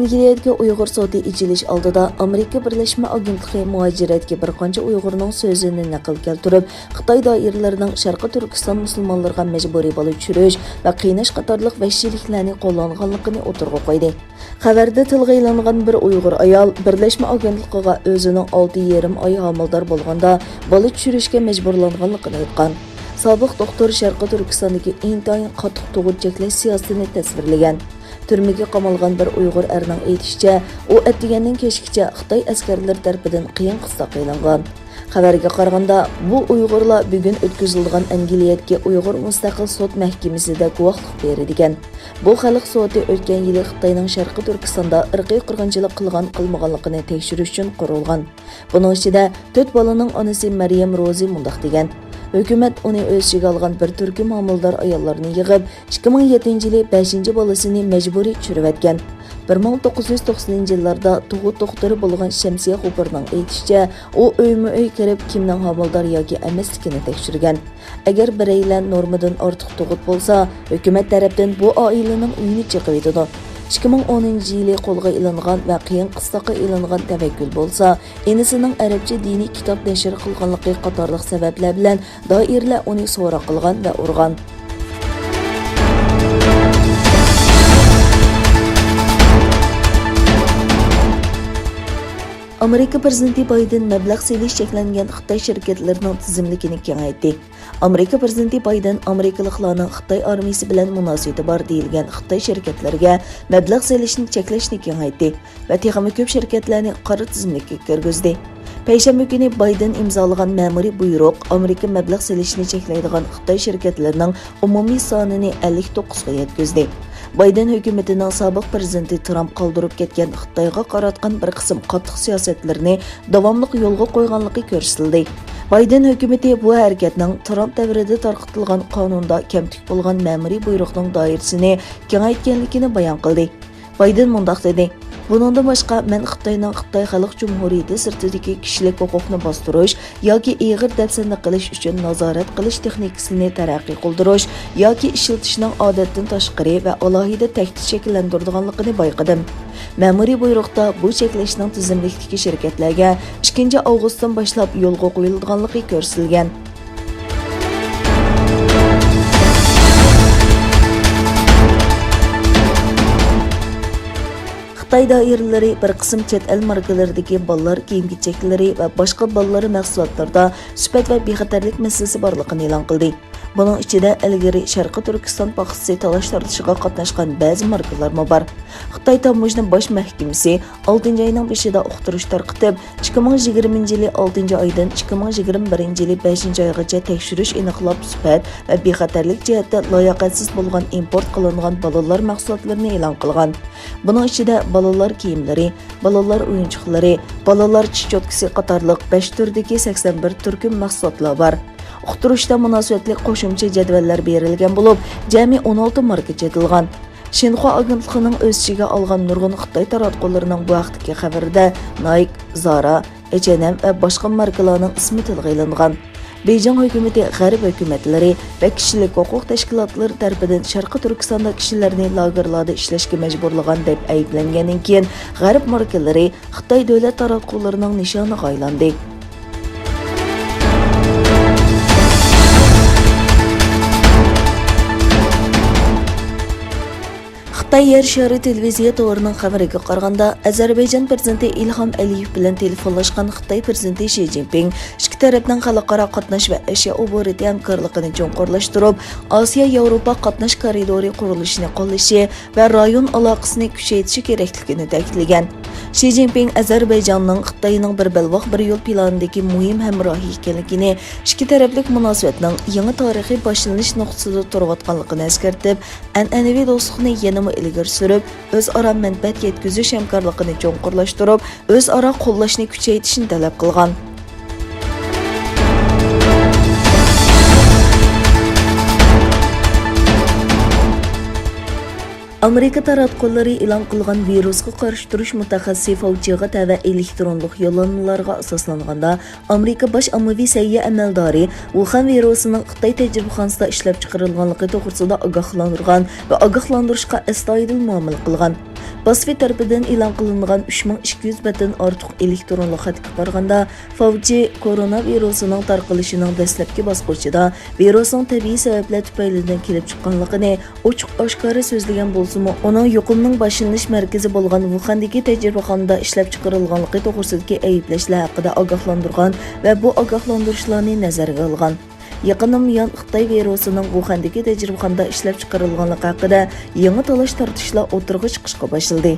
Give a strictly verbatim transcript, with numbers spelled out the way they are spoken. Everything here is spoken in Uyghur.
ئەنگلىيەدىكى ئۇيغۇر سوتى ئېچىلىش ئالدىدا ئامېرىكا بىرلەشمە ئاگېنتلىقى مۇھاجىرەتتىكى بىر قانچە ئۇيغۇرنىڭ سۆزىنى نەقىل كەلتۈرۈپ، خىتاي دائىرىلىرىنىڭ شەرقىي تۈركىستان مۇسۇلمانلىرىغا مەجبۇرىي بالا چۈشۈرۈش ۋە قىيناش قاتارلىق ۋەھشىيلىكلەرنى قوللانغانلىقىنى ئوتتۇرىغا قويدى. خەۋەردە تىلغا ئېلىنغان بىر ئۇيغۇر ئايال بىرلەشمە ئاگېنتلىقىغا ئۆزىنىڭ ئالتە يېرىم ئاي ھامىلىدار بولغاندا بالا چۈشۈرۈشكە مەجبۇرلانغانلىقىنى ئېيتقان. سابىق دوختۇر شەرقىي تۈركىستاندىكى ئىنتايىن قاتتىق تۇغۇت چەكلەش سىياسىتىنى تەسۋىرلىگەن. تۈرمىگە قامالغان بىر ئۇيغۇر ئەرنىڭ ئېيتىشىچە، ئۇ ئەتىگەننىڭ كەچكىچە خىتاي ئەسكەرلىرى تەرىپىدىن قىيىن قىستاققا ئېلىنغان. خەۋەرگە قارىغاندا، بۇ ئۇيغۇرلار بۈگۈن ئۆتكۈزۈلىدىغان ئەنگلىيەدىكى ئۇيغۇر مۇستەقىل سوت مەھكىمىسىدە گۇۋاھلىق بېرىدىكەن. بۇ خەلق سوتى ئۆتكەن يىلى خىتاينىڭ شەرقىي تۈركىستاندا ئىرقىي قىرغىنچىلىق قىلغان-قىلمىغانلىقىنى تەكشۈرۈش ئۈچۈن قۇرۇلغان. بۇنىڭ ئىچىدە تۆت بالىنىڭ ئانىسى مەريەم روزى مۇنداق دېگەن: ھۆكۈمەت ئۇنى ئۆز ئىچىگە ئالغان بىر تۈركۈم ھامىلىدار ئاياللارنى يىغىپ، ئىككى مىڭ يەتتىنچى يىلى بەشىنچى بالىسىنى مەجبۇرىي چۈشۈرۈۋەتكەن. بىر مىڭ توققۇز يۈز توقسىنىنچى يىللاردا تۇغۇت دوختۇرى بولغان شەمسىيە غوپۇرنىڭ ئېيتىشىچە، ئۇ ئۆيمۇ ئۆي كىرىپ، كىمنىڭ ھامىلىدار ياكى ئەمەسلىكىنى تەكشۈرگەن. ئەگەر بىرەيلەن نورمىدىن ئارتۇق تۇغۇت بولسا، ھۆكۈمەت تەرەپتىن بۇ ئائىلىنىڭ ئۆيىنى چېقىۋېتىدۇ. ئىككى مىڭ ئونىنچى يىلى قولغا ئېلىنغان ۋە قىيىن قىستاققا ئېلىنغان تەۋەككۈل بولسا، ئىنىسىنىڭ ئەرەبچە دىنىي كىتاب نەشر قىلغانلىقى قاتارلىق سەۋەبلەر بىلەن دائىرىلەر ئۇنى سوراق قىلغان ۋە ئۇرغان. ئامېرىكا پىرېزىدېنتى بايدېن مەبلەغ سېلىش چەكلەنگەن خىتاي شىركەتلىرىنىڭ تىزىملىكىنى كېڭەيتتى. ئامېرىكا پىرېزىدېنتى بايدېن ئامېرىكىلىقلارنىڭ خىتاي ئارمىيىسى بىلەن مۇناسىۋىتى بار دېيىلگەن خىتاي شىركەتلىرىگە مەبلەغ سېلىشنى چەكلەشنى كېڭەيتتى ۋە تېخىمۇ كۆپ شىركەتلەرنى قارا تىزىملىككە كىرگۈزدى. پەيشەنبە كۈنى بايدېن ئىمزالىغان مەمۇرىي بۇيرۇق ئامېرىكا مەبلەغ سېلىشنى چەكلەيدىغان خىتاي شىركەتلىرىنىڭ ئومۇمىي سانىنى ئەللىك توققۇزغا يەتكۈزدى. بايدېن ھۆكۈمىتىنىڭ سابىق پىرېزىدېنتى ترامپ قالدۇرۇپ كەتكەن خىتايغا قاراتقان بىر قىسىم قاتتىق سىياسەتلىرىنى داۋاملىق يولغا قويغانلىقى كۆرسىتىلدى. بايدېن ھۆكۈمىتى بۇ ھەرىكەتنىڭ ترامپ دەۋرىدە تارقىتىلغان قانۇندا كەمتۈك بولغان مەمۇرىي بۇيرۇقنىڭ دائىرىسىنى كېڭەيتكەنلىكىنى بايان قىلدى. بايدېن مۇنداق دېدى: بۇنىڭدىن باشقا، مەن خىتاينىڭ خىتاي خەلق جۇمھۇرىيىتى سىرتىدىكى كىشىلىك ھوقۇقنى باستۇرۇش ياكى ئېغىر دەپسەندە قىلىش ئۈچۈن نازارەت قىلىش تېخنىكىسىنى تەرەققىي قىلدۇرۇش ياكى ئىشلىتىشنىڭ ئادەتتىن تاشقىرى ۋە ئالاھىدە تەھدىت شەكىللەندۈرىدىغانلىقىنى بايقىدىم. مەمۇرىي بۇيرۇقتا بۇ چەكلەشنىڭ تىزىملىكتىكى شىركەتلەرگە ئىككىنچى ئاۋغۇستتىن باشلاپ يولغا قويۇلىدىغانلىقى كۆرسىتىلگەن. خىتاي دائىرىلىرى بىر قىسىم چەت ئەل ماركىلىرىدىكى بالىلار كىيىم-كېچەكلىرى ۋە باشقا بالىلار مەھسۇلاتلىرىدا سۈپەت ۋە بىخەتەرلىك مەسىلىسى بارلىقىنى ئېلان قىلدى. بۇنىڭ ئىچىدە ئىلگىرى شەرقىي تۈركىستان پاختىسى تالاش-تارتىشىغا قاتناشقان بەزى ماركىلارمۇ بار. خىتاي تاموژنا باش مەھكىمىسى ئالتىنچى ئاينىڭ بېشىدا ئۇقتۇرۇش تارقىتىپ، ئىككى مىڭ يىگىرمىنچى يىلى ئالتىنچى ئايدىن ئىككى مىڭ يىگىرمە بىرىنچى يىلى بەشىنچى ئايغىچە تەكشۈرۈش ئېنىقلاپ، سۈپەت ۋە بىخەتەرلىك جەھەتتە لاياقەتسىز بولغان ئىمپورت قىلىنغان بالىلار مەھسۇلاتلىرىنى ئېلان قىلغان. بۇنىڭ ئىچىدە بالىلار كىيىملىرى، بالىلار ئويۇنچۇقلىرى، بالىلار چېچوتكىسى قاتارلىق بەش تۈردىكى سەكسەن بىر تۈركۈم مەھسۇلاتلار بار. ئۇقتۇرۇشتا مۇناسىۋەتلىك قوشۇمچە جەدۋەللەر بېرىلگەن بولۇپ، جەمئىي ئون ئالتە ماركا چېتىلغان. شىنخۇا ئاگېنتلىقىنىڭ ئۆز ئىچىگە ئالغان نۇرغۇن خىتاي تاراتقۇلىرىنىڭ بۇ ھەقتىكى خەۋىرىدە نايك، زارا، ئېچ ئېن ئېم ۋە باشقا ماركىلارنىڭ ئىسمى تىلغا ئېلىنغان. بېيجىڭ ھۆكۈمىتى غەرب ھۆكۈمەتلىرى ۋە كىشىلىك ھوقۇق تەشكىلاتلىرى تەرىپىدىن شەرقىي تۈركىستاندا كىشىلەرنى لاگېرلاردا ئىشلەشكە مەجبۇرلىغان دەپ ئەيىبلەنگەندىن كېيىن، غەرب ماركىلىرى خىتاي دۆلەت تاراتقۇلىرىنىڭ نىشانىغا ئايلاندى. خىتاي يەر شارى تېلېۋىزىيە تورىنىڭ خەۋىرىگە قارىغاندا، ئەزەربەيجان پىرېزىدېنتى ئىلھام ئەلىيېۋ بىلەن تېلېفونلاشقان خىتاي پىرېزىدېنتى شى جىنپىڭ ئىككى تەرەپنىڭ خەلقئارا قاتناش ۋە ئەشيا ئوبوروتى ھەمكارلىقىنى چوڭقۇرلاشتۇرۇپ، ئاسىيا ياۋروپا قاتناش كارىدورى قۇرۇلۇشىنى قوللىشى ۋە رايون ئالاقىسىنى كۈچەيتىشى كېرەكلىكىنى تەكىتلىگەن. شى جىنپىڭ ئەزەربەيجاننىڭ خىتاينىڭ بىر بەلباغ بىر يول پىلانىدىكى مۇھىم ھەمراھى ئىكەنلىكىنى، ئىككى تەرەپلىك مۇناسىۋەتنىڭ يېڭى تارىخىي باشلىنىش نۇقتىسىدا تۇرۇۋاتقانلىقىنى ئەسكەرتىپ، ئەنئەنىۋى دوستلۇقنى يەنىمۇ ئىلگىرى سۈرۈپ، ئۆزئارا مەنپەئەت يەتكۈزۈش ھەمكارلىقىنى چوڭقۇرلاشتۇرۇپ، ئۆزئارا قوللاشنى كۈچەيتىشنى تەلەپ قىلغان. ئامېرىكا تاراتقۇلىرى ئېلان قىلغان ۋىرۇسقا قارشى تۇرۇش مۇتەخەسسىسى فاۋچىغا تەۋە ئېلېكترونلۇق يوللانمىلارغا ئاساسلانغاندا، ئامېرىكا باش ئاممىۋى سەھىيە ئەمەلدارى ۋۇخەن ۋىرۇسىنىڭ خىتاي تەجرىبىخانىسىدا ئىشلەپچىقىرىلغانلىقى توغرىسىدا ئاگاھلاندۇرغان ۋە ئاگاھلاندۇرۇشقا ئەستايىدىل مۇئامىلە قىلغان. باسفى تەرىپىدىن ئېلان قىلىنغان ئۈچ مىڭ ئىككى يۈز بەتتىن ئارتۇق ئېلېكترونلۇق خەتكە قارىغاندا، فاۋچى كورونا ۋىرۇسىنىڭ تارقىلىشىنىڭ دەسلەپكى باسقۇچىدا ۋىرۇسنىڭ تەبىئىي سەۋەبلەر تۈپەيلىدىن كېلىپ چىققانلىقىنى ئوچۇق-ئاشكارا سۆزلىگەن بولسىمۇ، ئۇنىڭ يۇقۇمنىڭ باشلىنىش مەركىزى بولغان ۋۇخەندىكى تەجرىبىخانىدا ئىشلەپچىقىرىلغانلىقى توغرىسىدىكى ئەيىبلەشلەر ھەققىدە ئاگاھلاندۇرغان ۋە بۇ ئاگاھلاندۇرۇشلارنى نەزەرگە ئالغان. يېقىندىن بۇيان خىتاي ۋىرۇسىنىڭ ۋۇخەندىكى تەجرىبىخانىدا ئىشلەپچىقىرىلغانلىقى ھەققىدە يېڭى تالاش-تارتىشلار ئوتتۇرىغا چىقىشقا باشلىدى.